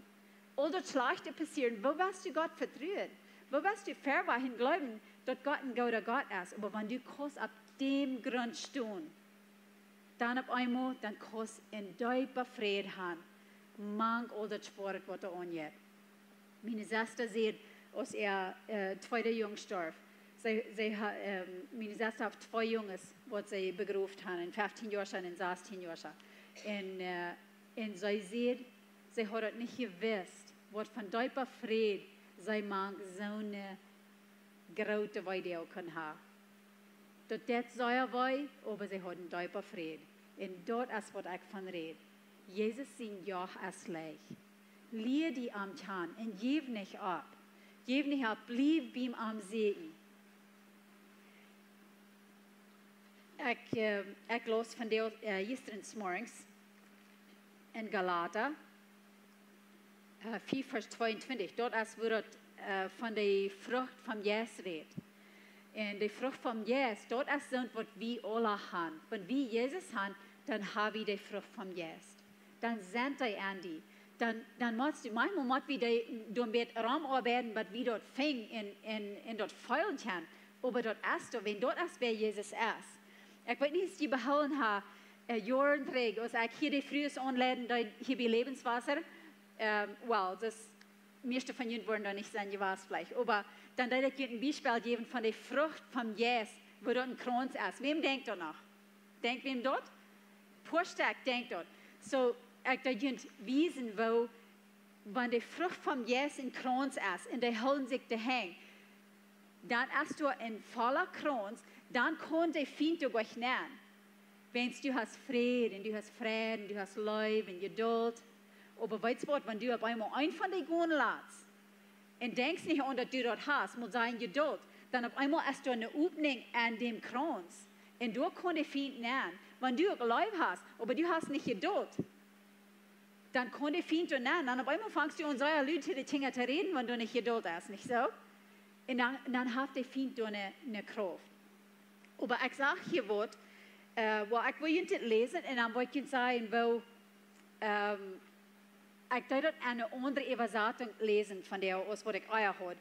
aul daut Schlajchte passieren? Woo woascht du Gott vetruen? Woo woascht du verwoat jleewen, daut Gott een gooda Gott es? Oba wan du kaust opp däm Grunt stonen, dan opp eemol, dan kaust een deepa Fräd han, mank aul daut Schwoaret waut doa aunjeit. Miene Sesta säd, aus äa, äh, tweeda Jung storf, see, see ha-, ähm, miene Sesta haft twee Junges, waut see begroft han, een feftieenjoascha un een sastieenjoascha. Un, äh, un see säd, see haud daut nich jewist, waut von deepa Fräd see mank soone groote Weedoag kunn han. Daut deed sea wee, oba see hauden deepa Fräd. Un daut es waut ekj von räd. Jesus sien Joch es leicht. Lia die am kjanen un jeff nich opp. Jeff nich opp, bliew biem am sieekjen. Ekj, äh, ekj laus von de, äh, jistren 's morjens en Galata, äh, fief Varsch tweeuntwintich, daut es wua daut, äh, von de Frucht vom Jeist rät. Un de Frucht vom Jeist, daut es soont waut wie aula han. Wan wie Jesus han, dan ha wie de Frucht vom Jeist. Dan sent dee aun die. Dan, dan motst du, maunchmol mott wie dee, doa een bät romoabeiden, waut wie daut finjen un, un, un daut feelen kjennen. Oba daut es doa, wan daut es wäa Jesus es. Ekj weet nich aus jie behoolen han, äh, Joaren trigj, aus ekj hia de Frues aunleiden deed, hia bie Lebenswasser. Ähm, well, daut, mieeschte von junt woaren doa nich sennen jewast veleicht. Oba dan deed ekj junt een Biespel jäwen von de Frucht vom Jeist, wua daut een Krauns es. Wäm denkjt daut noch? Denkjt wäm daut? Poa Stekj denkjt daut. Soo, ekj deed junt wiesen, woo, wan de Frucht vom Jeist een Krauns es un dee hoolen sikj doahan, dan es doa een volla Krauns, dan kaun de Fient doa nich nenn. Wiels du hast Fräd un du hast Freid un du hast Leew un Jedult. Oba weetst waut, wan du opp eemol een von dee gonen latst un denkjst nich aun daut du daut hast, mott sennen Jedult, dan opp eemol es doa eene Opninj aun däm Krauns. Un doa kaun de Fient nenn. Wan du uk Leew hast, oba du hast nich Jedult, dan kaun de Fient doa nenn. Dan opp eemol fangst du aun sea lud to de Kjinja to räden, wan du nich Jedult hast, nich soo? Un dan, dan haft de Fient doa eene, eene Krauft. Oba ekj sach hia waut, äh, well, ekj well junt dit läsen un dan well ekj junt sajen, woo, Ähm, ekj deed daut en eene aundre Äwasatunk läsen von dee aus waut ekj ea haud.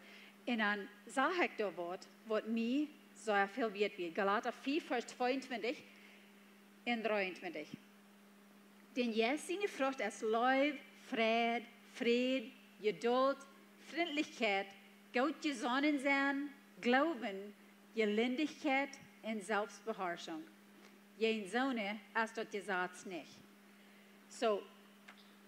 Un dan sach ekj doa waut, waut mie sea väl wieet wia. Galata vea, Varsch tweeuntwintich un dreeuntwintich. Dän Jeist siene Frucht es Leew, Freid, Fräd, Jeduld, Frintlichkjeit, goot jesonnen sennen, Gloowen, Jelindichkjeit un Selfstbeharschunk. Jäajen soone es daut Jesaz nich. So,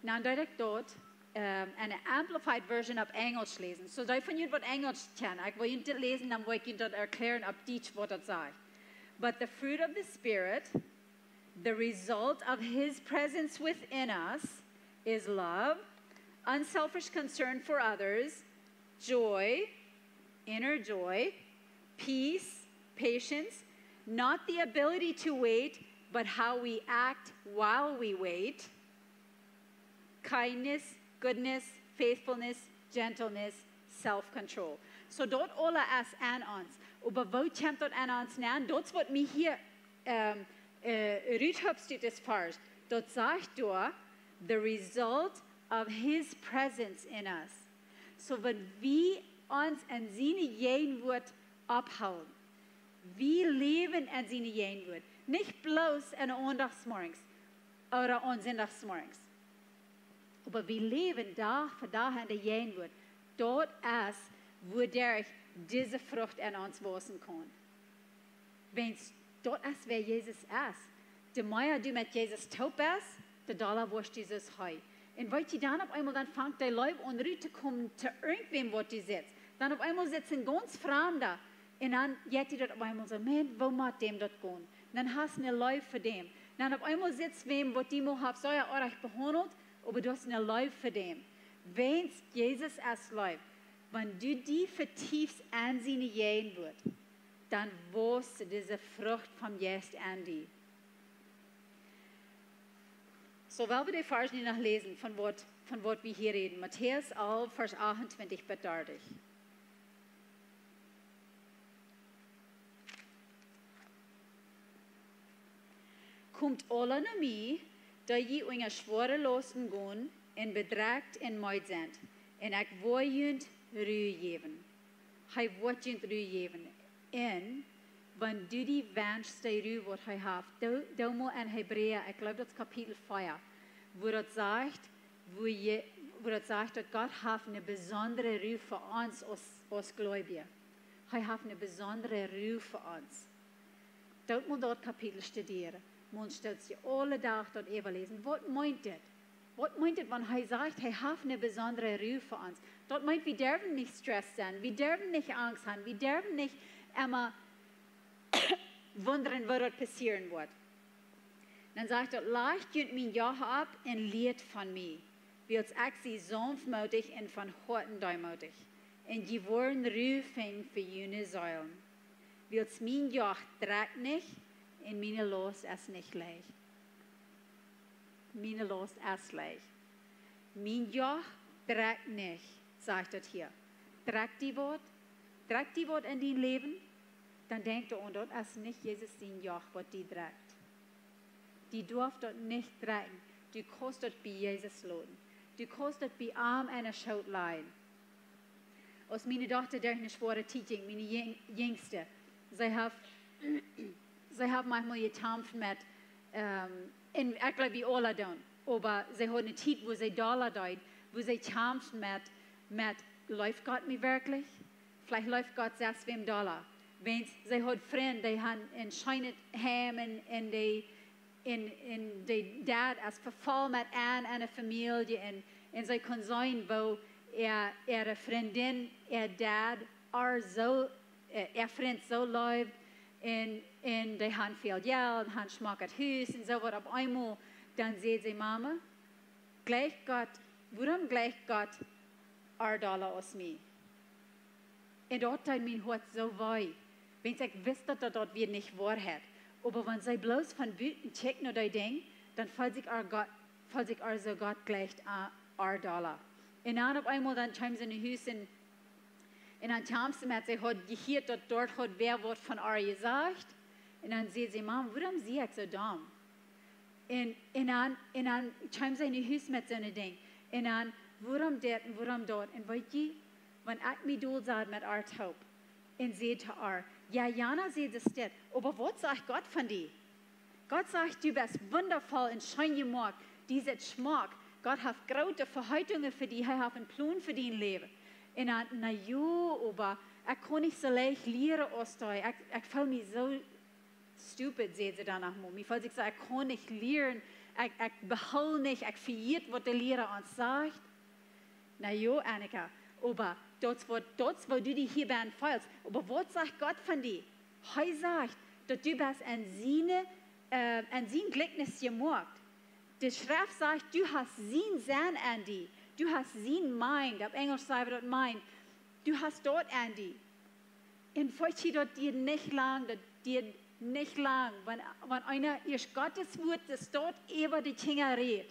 dan deed ekj daut, ähm, en de Amplified Version opp Enjelsch läsen. So, dee von junt waut Enjelsch kjennen, ekj well junt dit läsen, dan well ekj junt daut erkjlären opp Dietsch, waut daut sajcht. But the fruit of the Spirit, the result of his presence within us, is love, unselfish concern for others, joy, inner joy, peace, patience, not the ability to wait, but how we act while we wait, kindness, goodness, faithfulness, gentleness, self-control. So daut aula es en ons. Oba woo kjemt daut en ons nenn? Daut es waut mie hia, ähm, äh, ruthupst ut dis Varsch. Daut sajcht doa, the result of his presence in us. So wan wie ons en siene Jäajenwuat aufhoolen, wie läwen en siene Jäajenwuat. Nich bloos en Sindachsmorjes ooda aun Sindachsmorjes. Oba wie läwen Dach fa Dach en de Jäajenwuat. Daut es, wuaderch dise Frucht en ons wausen kaun. Wiels daut es, wäa Jesus es. De mea du met Jesus toop best, de dolla woascht du soo aus hee. Un weetst du, dan opp eemol, dan fangt dee Leew aun rut to komen to irjentwäm, waut du sitst. Dan opp eemol sitst een gaunz Framda. Un dan jeit die daut opp eemol soo, Mensch, woo mott däm daut gonen? Dan hast eene Leew fa däm. Dan opp eemol sitst wäm, waut die mol haft sea oajch behaundelt, oba du hast eene Leew fa däm. Wiels Jesus es Leew. Wan du die vetiefst en siene Jäajenwuat, dan wausst dise Frucht vom Jeist en die. So, well wie dee Varsch nu noch läsen, von waut, von waut wie hia räden. Matäus alf, Varsch achtuntwintich bat dartich. Komt aula no mie, dee jie unja schwoare Lausten gonen un bedrekjt un meed sent, un ekj woa junt Ru jäwen. Hee woat junt Ru jäwen. Un wan du die wenschst dee Ru, waut hee haft, doo, doo mol en Hebräa, ekj jleew daut es Kapitel vea, wua daut sajcht, wua je, wua daut sajcht, daut Gott haft eene besondre Ru fa ons aus, aus Gleubje. Hee haft eene besondre Ru fa ons. Doot mol daut Kapitel studieren. Mol stootst du aule Dach daut äwaläsen. Waut meent dit? Waut meent dit, wan hee sajcht, hee haft eene besondre Ru fa ons? Daut meent, wie derwen nich stressed sennen, wie derwen nich Angst haben, wie derwen nich emma wundren, waut daut passieren woat. Dan sajcht daut, lajcht junt mien Joch opp un lieet von mie, wiels ekj sie saunftmootich un von Hoaten deemootich. Un jie woaren Ru finjen fa june Seelen. Wiels mien Joch drekjt nich un miene Laust es nich leicht. Miene Laust es leicht. Mien Joch drekjt nich, sajcht daut hia. Drekjt die waut? Drekjt die waut en dien Läwen? Dan denkj doaraun, daut es nich Jesus sien Joch, waut die drekjt. Die darf daut nich drekjen. Du kaust daut bie Jesus loten. Du kaust daut bie am enne Schoot lajen. Aus miene Dochta derch eene schwoare Tiet jinkj, miene jing-, jinjste, see haft, see haft maunchmol jekjamft met, ähm, un ekj jleew, wie aula doonen, oba see haud eene Tiet, wua see dolla deed, wua see kjamft met, met, leeft Gott mie werkjlich? Veleicht leeft Gott sest wäm dolla. Wiels see haud Frind, dee hauden een scheenet Heim un, un dee, un, un dee Dad es vefoll met an, an de Famielje un, un see kunn seenen, woo äa, äare Frindin, äa Dad, äa soo, äh, äa Frind soo leeft un, un dee hauden väl Jelt un hauden schmocket Hus un soo waut. Opp eemol, dan säd see: Mama, jleicht Gott, wuarom jleicht Gott ar dolla aus mie? Un daut deed mien Hoat soo wee, wiels ekj wist, daut daut, daut wia nich Woarheit. Oba wan see bloos von buten kjikjt no dee Dinj, dan feeld sikj ar Gott, feeld sikj ar soo, Gott jleicht a-, ar dolla. Un dan opp eemol, dan kjeem see no Hus un, un dan kjeem see met, see haud jehieet, daut doa haud wäa waut von ar jesajcht. Un dan säd see: Mam, wuarom sie ekj soo domm? Un, un dan, un dan kjeem see no Hus met soone Dinj. Un dan, wuarom dit un wuarom daut? Un weet jie, wan ekj mie dol sad met äa toop un säd to äa: "Jo, Jana, säd see, dit, oba waut sajcht Gott von die? Gott sajcht, du best wundafoll un scheen jemoakt, du sitst schmock. Gott haft groote Veheitungen fa die, hee haft een Plon fa dien Läwen." Un dan: "Na jo, oba ekj kaun nich soo leicht lieren aus dee. Ekj, ekj feel mie soo stupid", säd see dan noch mol. "Mie feelt sikj soo, ekj kaun nich lieren, ekj, ekj behool nich, ekj vejät waut de Liera ons sajcht." "Na jo, Annika, oba daut es waut, daut es waut du die hia bie feelst. Oba waut sajcht Gott von die? Hee sajcht, daut du best aun siene, äh, aun sien Jlikjnis jemoakt. De Schreft sajcht, du hast sien Senn aun die. Du hast sien mind." Opp Enjlisch saj wie daut mind. "Du hast daut aun die." Un weet jie, daut dieed nich lang, daut dieed nich lang. Wan, wan eena ieescht Gott sien Wuat, daut daut äwa de Kjinja rät,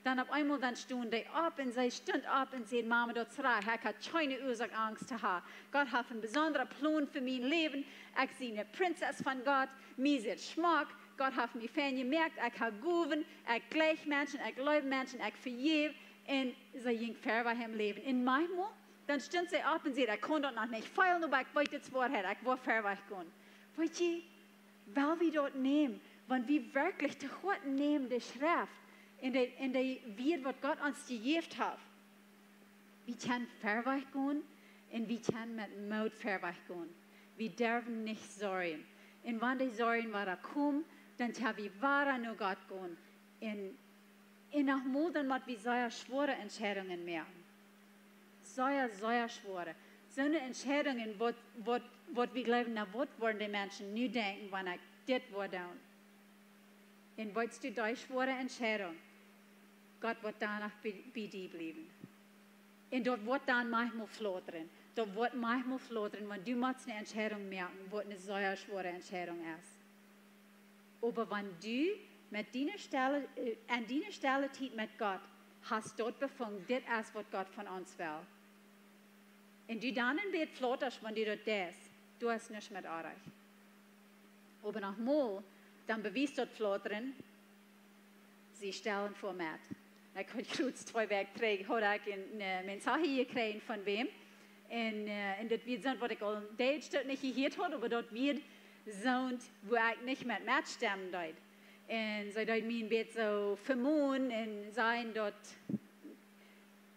dan opp eemol dan stunt dee opp un see stunt opp un säd: "Mama, daut es rajcht. Ekj hab kjeene Uasoak Angst to haben. Gott haft een besondra Plon fa mien Läwen. Ekj sie eene Prinzess von Gott. Mie sitst schmock. Gott haft mie fein jemoakt. Ekj hab Gowen. Ekj jleich Menschen. Ekj leew Menschen. Ekj vejeff." Un see jinkj verwoat em Läwen. Un maunchmol dan stunt see opp un säd: "Ekj kaun daut noch nich feelen, oba ekj weet, daut es Woarheit. Ekj woa verwoat gonen." Weet jie, well wie daut nämen, wan wie werkjlich to Hoaten nämen de Schreft un de, un de Wieed, waut Gott ons jejäft haft, wie kjennen verwoat gonen un wie kjennen met Moot verwoat gonen. Wie derwen nich sorjen. Un wan de Sorjen wada komen, dan kjenn wie wada no Gott gonen. Un, un noch mol, dan mott wie sea schwoare Entscheidungen moaken. Sea, sea schwoare. Soone Entscheidungen, waut, waut, waut wie jleewen, na, waut woaren de Menschen nu denkjen, wan ekj dit woa doonen? Un weetst du, dee schwoare Entscheidunk, Gott woat doano bie, bie die bliewen. Un daut woat dan maunchmol flotren. Daut woat maunchmol flotren, wan du motst eene Entscheidunk moaken, waut eene sea schwoare Entscheidunk es. Oba wan du met diene stelle, äh, aun diene stelle Tiet met Gott hast daut befungen, dit es, waut Gott von ons well, un du dan een bät flotasch, wan du daut deist, du hast nuscht met oajch. Oba noch mol, dan bewiest daut flotren, see stellen fa met. Ekj haud jrod twee Wäakj trigj, haud ekj een, äh, Mensaje jekjräajen von wäm. Un, äh, un daut wia soont, waut ekj aul een Tiet nich jehieet haud, oba daut wia soont, wua ekj nich met, metstemmen deed. Un see deed mie een bät soo vemonen un sajen daut,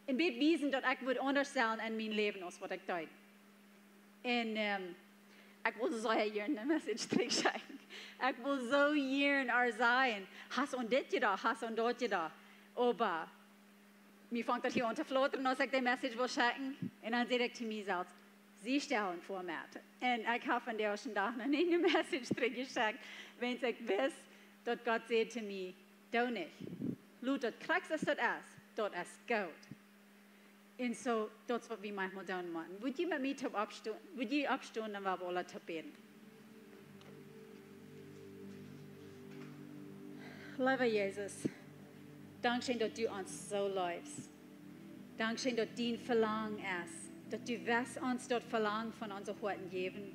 een bät wiesen, daut ekj wudd aundasch sennen en mien Läwen aus waut ekj deed. Un, ähm, ekj wull soo jieren eene Message trigjschekjen. Ekj wull soo jieren äa sajen: "Hast aun dit jedocht, hast aun daut jedocht?" Oba mie funk daut hia aun to flotren, aus ekj de Message wull schekjen. Un dan säd ekj to mie selfst: "See stellen fa met." Un ekj hab vondoag dän Dach noch nich eene Message trigjjeschekjt, wiels ekj wist, daut Gott säd to mie: "Doo nich. Lot daut krakjt soo aus daut es, daut es goot." Un soo, daut es, waut wie maunchmol doonen motten. Wudd jie met mie toop oppstonen? Wudd jie oppstonen, dan well wie aula toop bäden. Leewa Jesus, dankscheen, daut du ons soo leefst. Dankscheen, daut dien Velangen es, daut du west ons daut Velangen von onse Hoaten jäwen.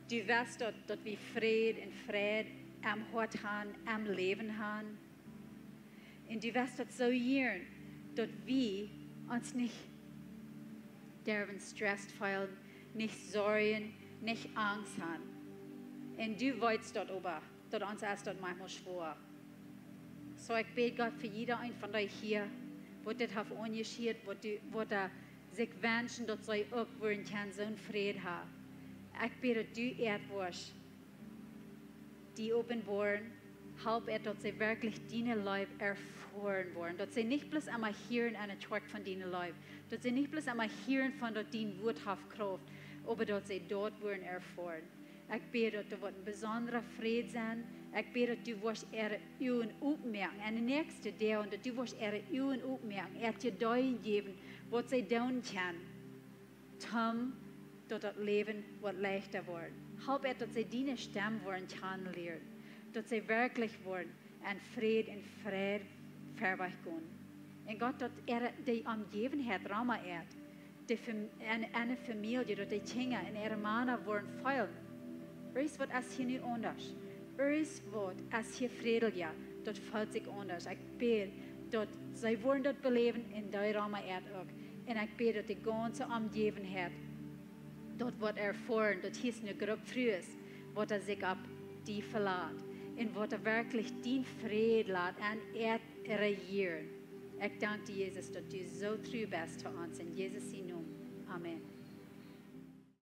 Du west daut, daut wie Fräd un Freid em Hoat han, em Läwen han. Un du west daut soo jieren, daut wie ons nich derwen stressed feelen, nich sorjen, nich Angst han. Un du weetst daut oba, daut ons es daut maunchmol schwoa. Soo, ekj bäd, Gott, fa jieda een von dee hia, waut dit haft aunjeschieet, waut du, waut doa sikj wenschen, daut see uk wudden kjennen soon Fräd han. Ekj bäd, daut du äant woascht die openboaren, halp äant, daut see werkjlich diene Leew erfoaren woaren. Daut see nich bloos emol hieren aun de Kjoakj von diene Leew. Daut see nich bloos emol hieren von daut dien Wuat haft Krauft, oba daut see daut wudden erfoaren. Ekj bäd, daut doa woat een besondra Fräd sennen. Ekj bäd, daut du woascht äare Uagen opmoaken. En de näakjste Doag, daut du woascht äare Uagen opmoaken, äant Jedanken jäwen, waut see doonen kjennen, toom daut daut Läwen woat leichta woaren. Halp äant, daut see diene Stemm woaren kjanen lieren. Daut see werkjlich woaren en Fräd un Freid verwoat gonen. Un Gott, daut äare, de Omjäwenheit rom äant, de Fam-, en, en de Famielje, daut de Kjinja un äare Mana woaren feelen: Irjentwaut es hia nu aundasch. Irjentwaut es hia frädlicha. daut felt sikj aundasch. Ekj bäd, daut see woaren daut beläwen un dee Roma uk. Un ekj bäd, daut de gaunze Omjäwenheit daut woat erfoaren, daut hia es eene Grupp Frues, waut sikj opp die velat un waut werkjlich dien Fräd lat un äa rejieren. Ekj dank die, Jesus, daut du soo tru best to ons. En Jesus sien Nomen. Amen.